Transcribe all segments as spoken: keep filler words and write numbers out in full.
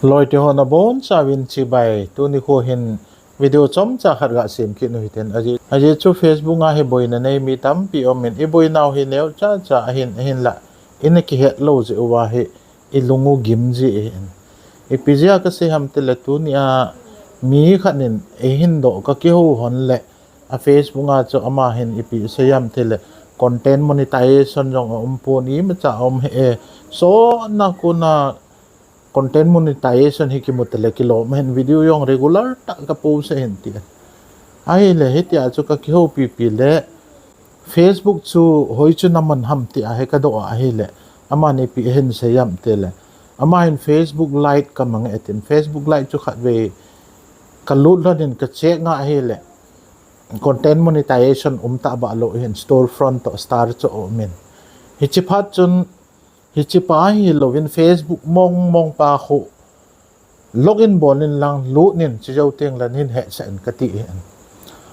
Loi te ho nabonchauvin chibai, tuni kho hin video chomcha khat gasem kit u hiten. Ajeh chu Facebook a hi boina nei mi tampi um in, iboinau hi neocha cha ahin, ahinla ina kihet lou jeh uva hi ilung u gim ji ahin. Ipi jeh a kasei ham tile, tunia mi khat in eihin doh kakihou hon le, a Facebook a chu ama hin ipi asei ham tile, content monetization jong aumpon, imacha aum hih e. Sotna kona content monetization hi kimu tile kilom ahin, video jong regular tah kapost ahin ti. Ahile hitia chu kakihoupipi le, Facebook chu hoi chu naman ham tia hi kadoh a ahile, aman ipi ahin sei ham tile, ama hin Facebook Lite kamang e tin, Facebook Lite chu khatvei kalut lhon in kacheck nga ahile, content monetization umtah bah lou ahin, storefront toh star chu aumin. Hiche phat chun, hichepa hilouvin Facebook mongmong pa khu login bol in lang lut in, chujou teng le hin hetsah in kati ahin.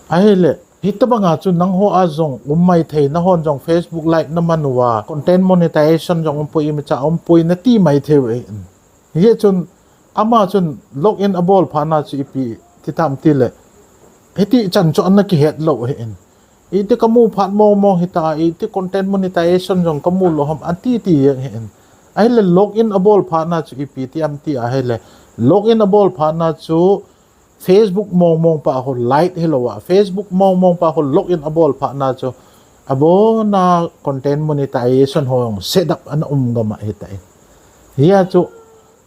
Ahile hitobanga chu nangho a jong um maithei, nanghon jong Facebook Lite naman uva content monetization jong umpoi, imacha umpoi nati maithei u ahin. Hijeh chun ama chun login abol phatna chu ipi ti tam tile, hiti chan chu ana kihet lou ahin. Iti kamu phat mongmong hita, iti content monetization jong kamu lou ham, ati ti jeng ahin. Ahile login abol phatna chu ipi ti ham ti ahile, login abol phatna chu Facebook mongmong pa khu Lite hilouva, Facebook mongmong pa khu login abol phatna chu abona content monetization ho jong set up ana um gam ahitai. Hia chu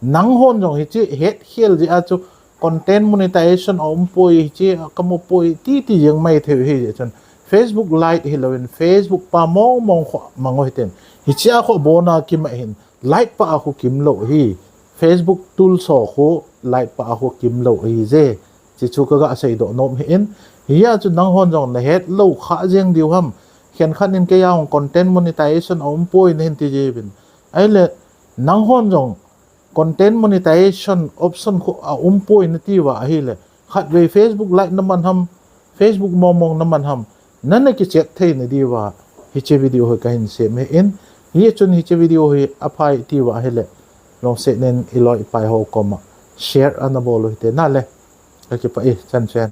nanghon jong hiche hetkhel jeh a chu content monetization aumpoi, hiche kamupoi titi jeng maithei u hijeh chun, Facebook Lite hilouvin Facebook pa mongmong khu mang u hiten. Hichea khu abona kim ahin, Lite pa a khu kimlou ahi. Facebook tools ho khu Lite pa a khu kimlou ahije. Hiche chu kaga seidoh nom ahin. Hia chu nanghon jong nahet lou kha jeng diu ham. Khenkhat in keija hung content monetization aumpoi nahin ti jiuvin. Ahile nanghon jong content monetization option khu aumpoi natiuva ahile, khatvei Facebook Lite naman ham, Facebook mongmong naman ham, nana kicheck thei nadiuva hiche video hi kahin sem ahin. Hichun hiche video hi aphai tiuva ahile, lungset in iloi ipai ho koma share ana bol u hite nale. Kakipah e, chan chen.